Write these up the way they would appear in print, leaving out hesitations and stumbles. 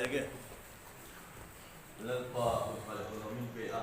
pek e. Lalpa hun tha leh hun awm min pe a.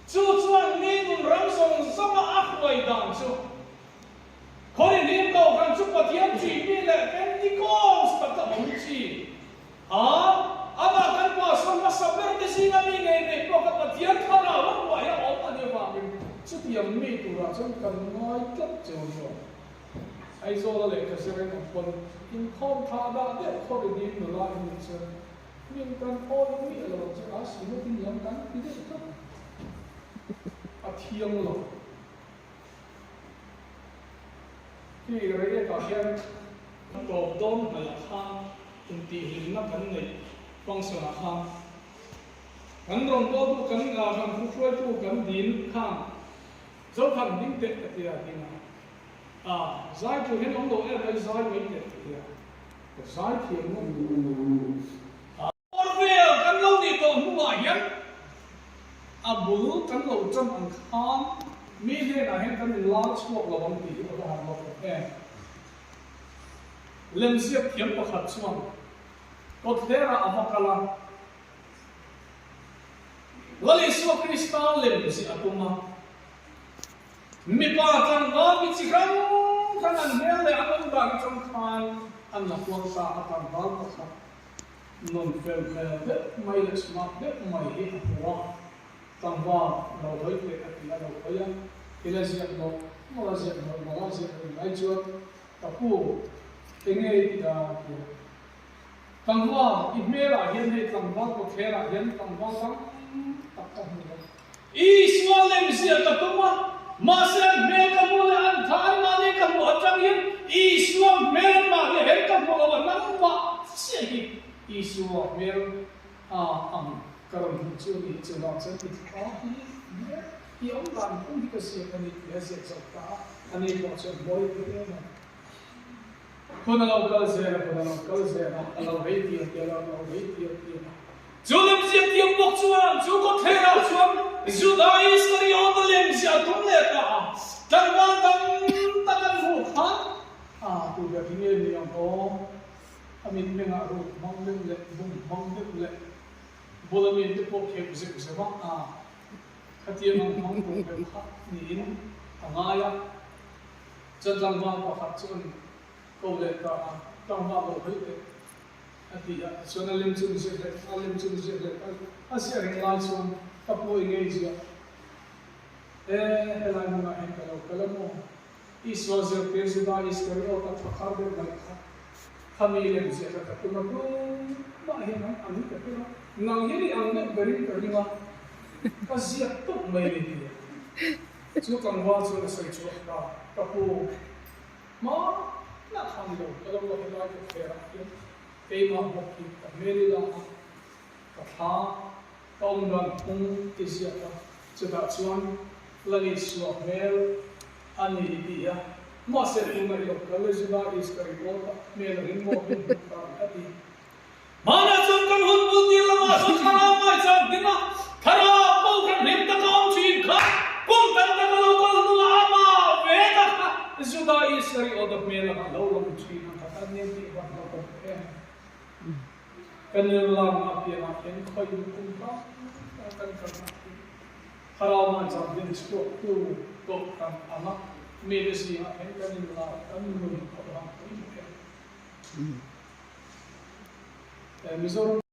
Chu chuan mi nun ram zawng zawnga a hruai dan chu Khawrihlim Kohhran chu Pathian ṭihmi leh Pentecost taka awm chi a, amah kan pastor hmasa ber te zinga mi ngei nei pawh kha Pathian thlarau a hruai a awm a nih avangin chutiang mi turah chuan kan ngai tlat cheu zawk. Aizawla lehkha zir in awm pawn inkhawm tha dah deuh Khawrihlim nula in nih chuan Min kan awi miah lo ang che a, Synod in lam kan ti deuh tlat. A thiang lo. Khi Reiek-ah hian tawp dawn hnaih khan intihhlimna kan neih function-ah khan kan rawngbawltu kan kan thuhruaitu kan dil khan Zokhan ding teh ka tia ding a, a zai tur hian awm lo em mai zai mai teh ka tia. Ka zai thiam ngawt a. Orville kan lo nih tawh hnuah hian a bul kan lo ṭan ang khan mi hnenah hian kan inlar chhuak lo ang tih hi a va han lo awm em. Lemziak thiam pakhat chuan kawtthlerah a va kal a, Lal Isua Krista lemziah a tum a. Mipa tlangval mi chi hrang hrang an hmel leh an awm dan atang khan an la kual ta a, tlangval pakhat nun fel hmel deuh mai leh smart deuh mai hi a hmu a, tlangval lo hawi teh a ti a lo hawi a, thil a ziak mawlh mawlh a ziak mawlh mawlh a ziak reng lai chuan ka pu enge i tih a a ti a, tlangval i hmelah hian hei tlangval kawtthlerah hian tlangval tam tak ka hmu a. Isua lemziah ka tum a, mahse an hmel ka hmuh leh an tha anmahni ka hmuh atangin Isua hmel anmahni hen ka hmuh lo a, nangmah chiah hi Isua hmel a ang ka rawn hmuh chu a ni hi chuvang chuan i thla hi hmel i awm dan phung hi ka ziak a ni tih a ziak zawk ta a, ani pawh chuan mawi a ti hle mai. Hun a lo kal zel a, hun a lo kal zel a, a lo rei tial tial a, a lo rei tial tial a. Chu lemziah thiam bawk chuan chu kawtthlerah chuan Juda Iskariota lemziah a tum leh ta a, tlangval tam tak an hmuh khan a tu ber hi nge ni ang aw? A mitmengah ruk hmang deuh leh bum hmang deuh leh bula mite pawh kheuh zeuh zeuh a, a khatiang ang hmang tur deuh kha niin a ngai a. Chuan tlangval pakhat chu an ko leh ta a, tlangval lo hawi teh a ti a, tichuan a lem chu an ziak leh a lem chu an ziak leh ta a ziah reng lai chuan ka pu i ngei ziah e helai hmunah hian ka lo kal a maw Isua zirtir Juda Iskariot a thlakhar deuh mai kha khami lem ziah kha ka tum a tumah hian an ang ka tum a nang hian i ang deuh berin ka ring a ka ziak tawp mai ni ti a. Chu tlangval chuan a sawi chhuah ta, Ka pu, hma lah kha ni lo, ka lo la helai ka kherah hian keimah bawk hi ka hmel ila a, ka thla, ka awm dan phung i ziak a, chutah chuan Lalisua hmel a ni i ti a, mahse tunah i lo kal e Juda Iskariot a hmel ang in maw min hmuh ta ang ka ti. Hmanah chuan kan hun bul tir lamah chuan thlarau ngaihchang ding a, thlarau kohhran hlim taka awm thin kha kum tam tak a lo kal hnuah amah ve tak kha Juda Iskariot-a hmel anga lo lang thin ang kha kan nen tih vang lo awm em? Kan nirlangna apiangah hian khawi kum tam tak kan kalna hi thlarau ngaihchang ding chhuaktu kohhran anga mite zingah hian kan inlar kan nun a vang pawimawh em? Mizoram.